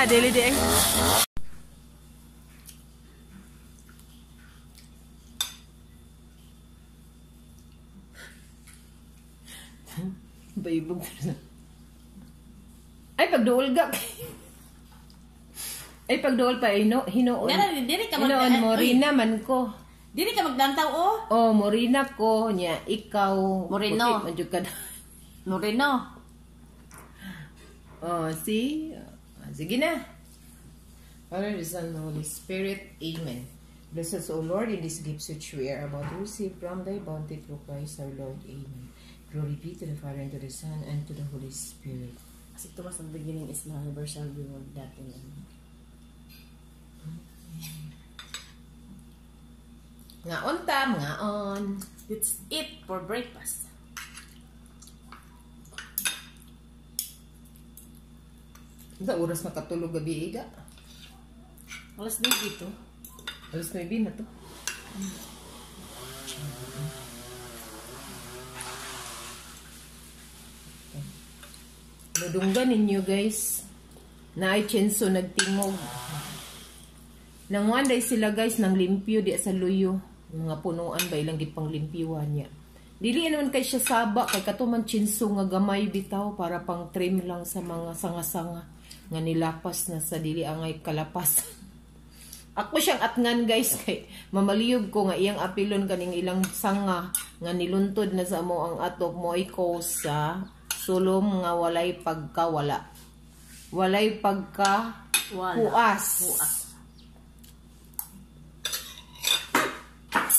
Na, dili di eh. Baybog. Ay, pagduol ga. Ay, pagduol pa, ino, hinuon. Dara, dili ka mag- Hinuon, morina man ko. Dili ka magdantaw oh. Oh, morina ko niya, ikaw. Moreno. Puti man jud ka na. Moreno. Oh, see? Sige na. Father, the Son, and the Holy Spirit. Amen. Bless us, O Lord, in these gifts which we are about to receive from thy bounty through Christ our Lord. Amen. Glory be to the Father, and to the Son, and to the Holy Spirit. Kasi it was the beginning is now, never shall be one that in. Ngaon ta, ngaon. Let's eat for breakfast. Sa oras nakatulog gabi iga. Alas 9 ito. Alas 9 na to. Nudunggan ninyo guys. Naay chenso nagtingog. Nangwanday sila guys ng limpyo di sa luyo. Mga punuan ba ilang gipang limpyuhan niya. Dili naman kay siya saba kay katuman chenso nga gamay bitaw para pang trim lang sa mga sanga-sanga nga nilapas na sa dili angay kalapas. Ako siyang atngan guys kay mamaliyog ko nga iyang apilon kaning ilang sanga nga niluntod na sa amo ang atop mo ikaw sa sulom nga walay pagkawala. Walay pagka Wala. huas. Huas.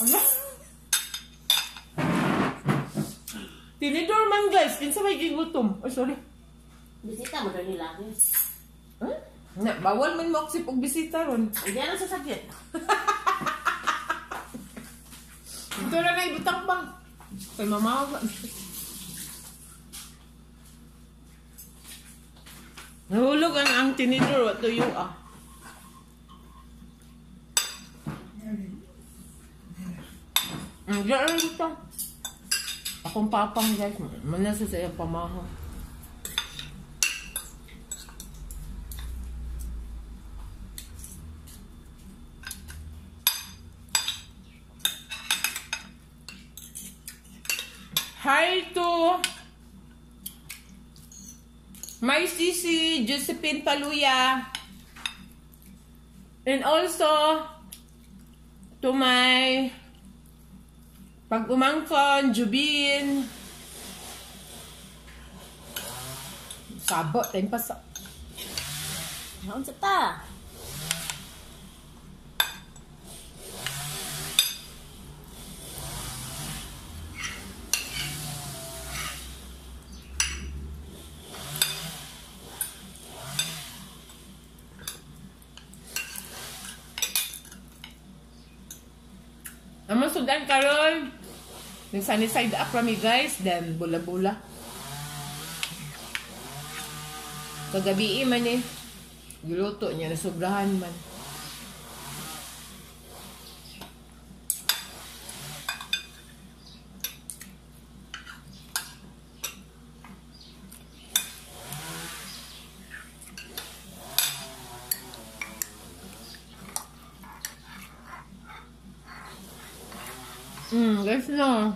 Ano? Tinidor man guys, kinsa may gigutom. Oh, sorry. Bisita mo daw nila. Huh? Na, bawal man mo aksip og bisita ron. Hindi na sa sakit. Ito na na ibutang bang. Kay mama. Nahulog ang tinidor wa tuyo ah. Diyan ito. Akong papang guys, manasa sa iyang pamaha. Hi to my sisi, Josephine Paluya. And also to my pag-umangkon, Jubin. Sabot, time pa sa... Naon sa ta? Amo sudan karon. Nag sunny side up rami guys, then bula-bula. Kagabi man eh. Giluto niya nasubrahan man. Guys no.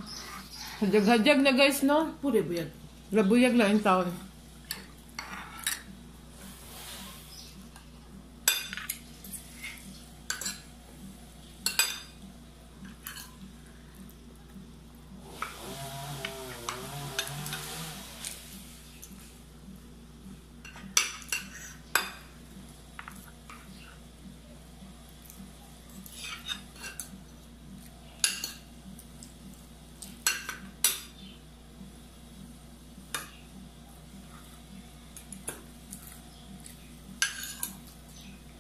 Hajag-hajag na guys no. Puri buyag. Labuyag lang in town.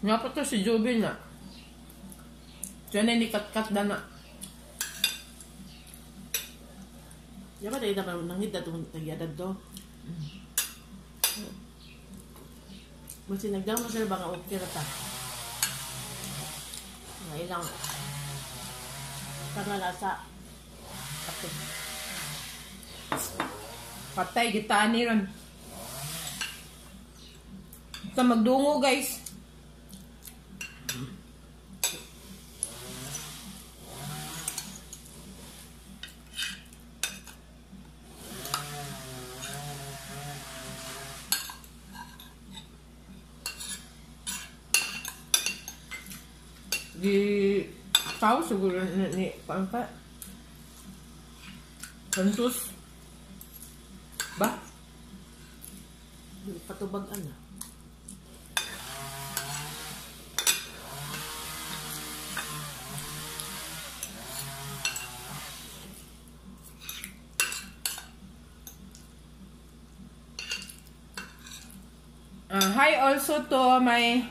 Nga pa to si Jubin na. Diyan ay nikat-kat na na. Di ba dahil naman nangit na itong nagyadad do? Basta nagdaw mo sila baka okay na ta. Nga ilang pangalasa. Kape. Patay, gitani ron. Ito magdungo guys. Di tao siguro ni pangka. Kantus. Ba? Patubag ana. Hi also to my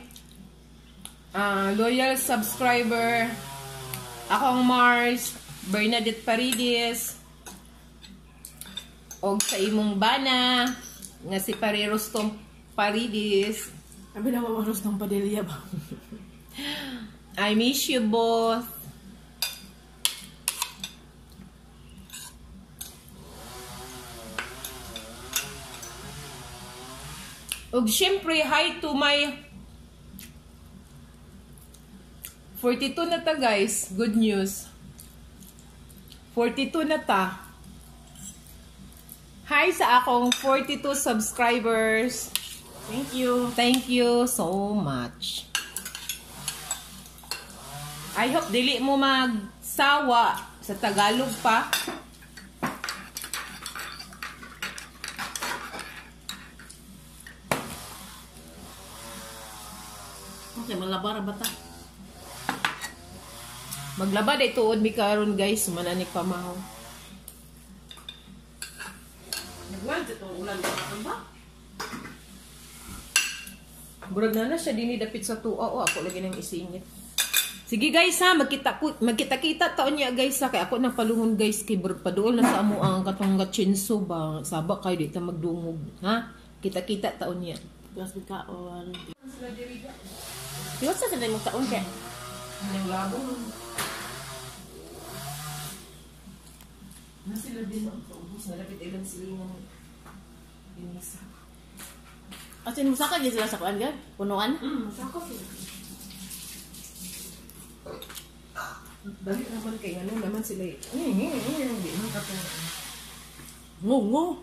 loyal subscriber, akong Mars, Bernadette Paredes, og sa imong bana nga si Pare Rustom Paredes. Abi na mo Rustom Padilla ba? I miss you both. Og syempre, hi to my 42 na ta guys. Good news. 42 na ta. Hi sa akong 42 subscribers. Thank you. Thank you so much. I hope dili mo magsawa sa Tagalog pa. Okay, malaba ra ba ta? Maglaba day tuod mi karon guys, mananik pamahaw. Nagwan sa tong ulan ba? Burag na siya dinhi dapit sa tuwa o ako lagi nang isingit. Sige guys ha, magkita-kita taon niya guys ha, kay ako nang paluhon guys kay burag paduol na sa amo ang katong chinso ba, saba kayo di ta magdungog ha. Kita-kita taon niya. Gas kaon. Diwa sa sila mong taon kay. Nang labo. Na sila din ang kaubos na lapit ilang silingan dinisa. Asin musaka gyud sila sa kuan gad? Punuan? Musaka sila. Dali naman kay ano naman sila. Di man katong ngungo.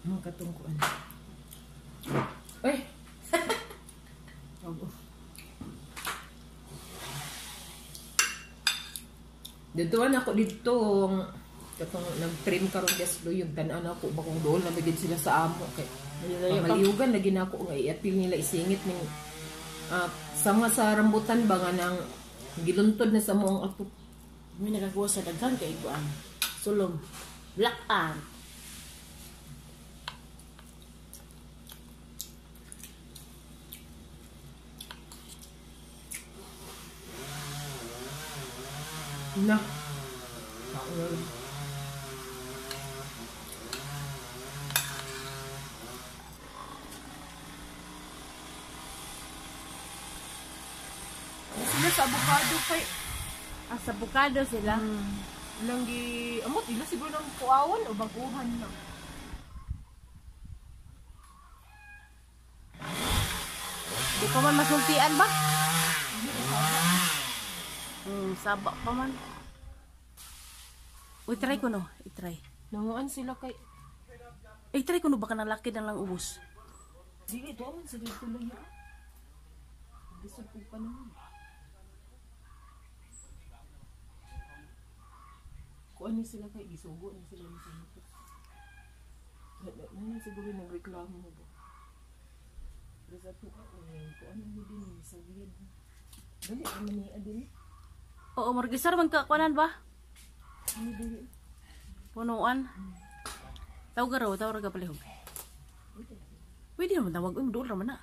Mga katong kuan. Ay. Dito na ako dito katong nag-trim karon guys luyog tan-an ako ba kung dool na magid sila sa amo kay pamaliugan lagi na ako nga iapil nila isingit ning sanga sa rambutan ba nga nang giluntod na sa mo ang ato. May nakakuha sa daghan kay kuan. Sulom. Black art. Na. Sila sa avocado kay sa avocado sila. Ilang gi amot ila siguro ng kuawan o baguhan na. Di pa man masultian ba? Saba pa man. Uy, try ko no. I-try. Nanguan sila kay I-try ko no baka nalaki na lang ubos. Dili to man sa dito lang ya. Lisod pug panahon. Kuan ni sila kay gisugo ni sila ni sila. Nana siguro nagreklamo ba. Pero sa tuwa kuan ni din sa weird. Dali naman ni adin. Oo, morgisar man ka kuanan ba? Punuan. Tawag raw, tawag ka palihog. Pwede naman tawag, uy, dool raman na.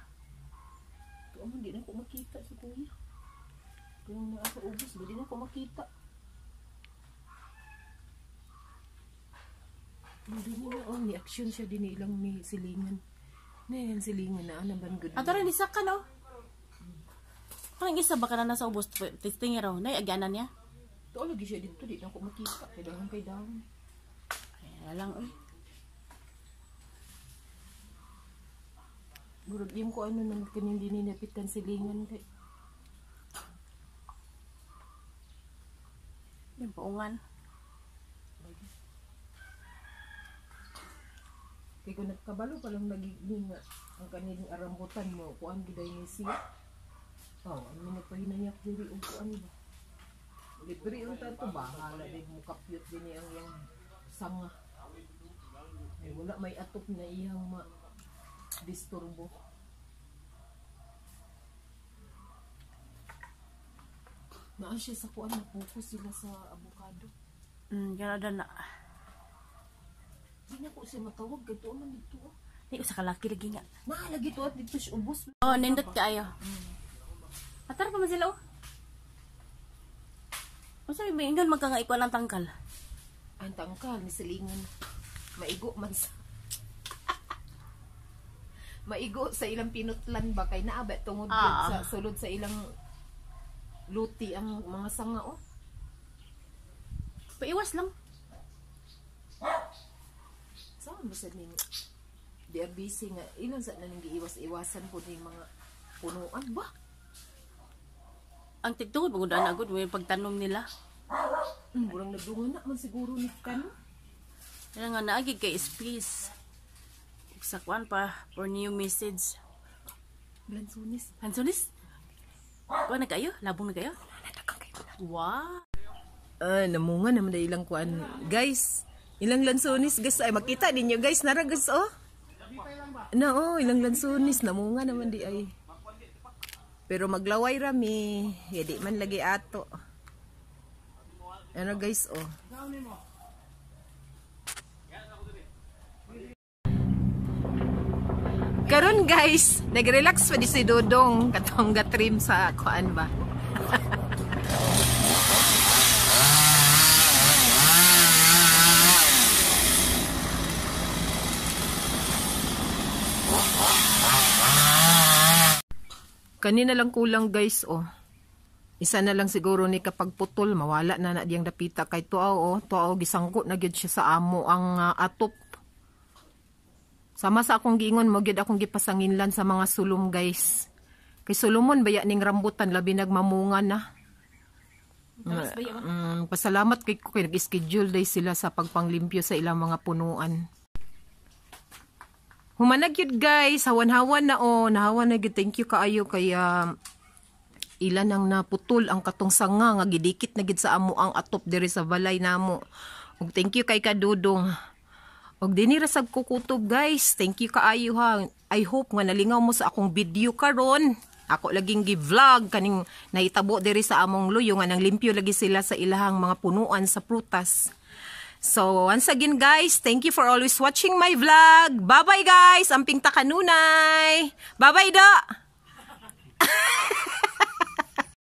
Tuwa man, di na ko makita si kuya. Kung naa sa ubos, ba di na ko makita. Hindi na, oh, ni action siya din ilang ni silingan. Na yan, silingan na, ano ban good. Ato rin, isa ka, no? Parang isa baka na nasa ubos, testing raw, na agyanan niya. Tuwa lagi siya dito, di na ko makita. Kailangan kay down. Ay, lang, uy. Murag yung ko ano nang kaning dininapitan silingan kay. Yung paungan. Kay kung nagkabalo pa lang nagiging nga ang kaning arambutan mo kuan gyud ni siya. Oh, ano man nagpahinayak diri og kuan ba. Libre unta to, bahala din mo kapyot din ang iyang sanga. Ay, wala may atop na iyang ma disturbo. Naa siya sa kuan, na-focus sila sa avocado. Ganada na. Di na ko siya matawag kay tuo man dito. Oh. Di ko sa kalaki lagi nga. Naa lagi to at dito siya ubos. Oh, nindot kaayo. Atar pa man sila oh. Unsa may ingon magka nga ikuan ang tangkal? Ang tangkal ni silingan. Maigo man sa maigo sa ilang pinutlan ba kay naa ba tungod gyud sa sulod sa ilang luti ang mga sanga oh. Paiwas lang. Saan ba sa ning they are busy nga ilang sa naning giiwas-iwasan po ning mga punuan ba? Ang tigtungod pagod ana gud may pagtanom nila. Murang nagdungan na man siguro ni kano. Kaya nga naagi kay space. Ug sa kuan pa for new message. Lansones. Hansonis? Kuan na kayo? Labong na kayo? Wow. Ah, namunga naman na ilang kuan. Guys, ilang lansones guys. Ay, makita ninyo guys. Nara guys, oh. Na, oh, ilang lansones. Namunga naman di ay. Pero maglaway rami. Ya, di man lagi ato. Ano guys, oh. Karon guys, nag-relax pa di si Dodong katong gatrim sa kuan ba. Kanina lang kulang guys, oh. Isa na lang siguro ni kapag putol, mawala na na diyang dapita kay tuaw, oh. Tuaw, gisangko na gyud siya sa amo ang atop. Sama sa akong giingon mo gyud akong gipasanginlan sa mga sulom guys. Kay sulomon baya ning rambutan labi nagmamunga na. Pasalamat kay ko kay nag-schedule day sila sa pagpanglimpyo sa ilang mga punuan. Humanag yun guys, hawan-hawan na oh, nahawan na gyud. Thank you kaayo kay ilan ang naputol ang katong sanga nga gidikit na gid sa amo ang atop diri sa balay namo. Ug thank you kay Kadudong. Og dinhi ra sab ko kutob guys. Thank you kaayo ha. I hope nga nalingaw mo sa akong video karon. Ako laging gi-vlog kaning nahitabo diri sa among luyo nga nang limpyo lagi sila sa ilahang mga punuan sa prutas. So once again guys, thank you for always watching my vlog. Bye-bye guys. Amping ta kanunay. Bye-bye do.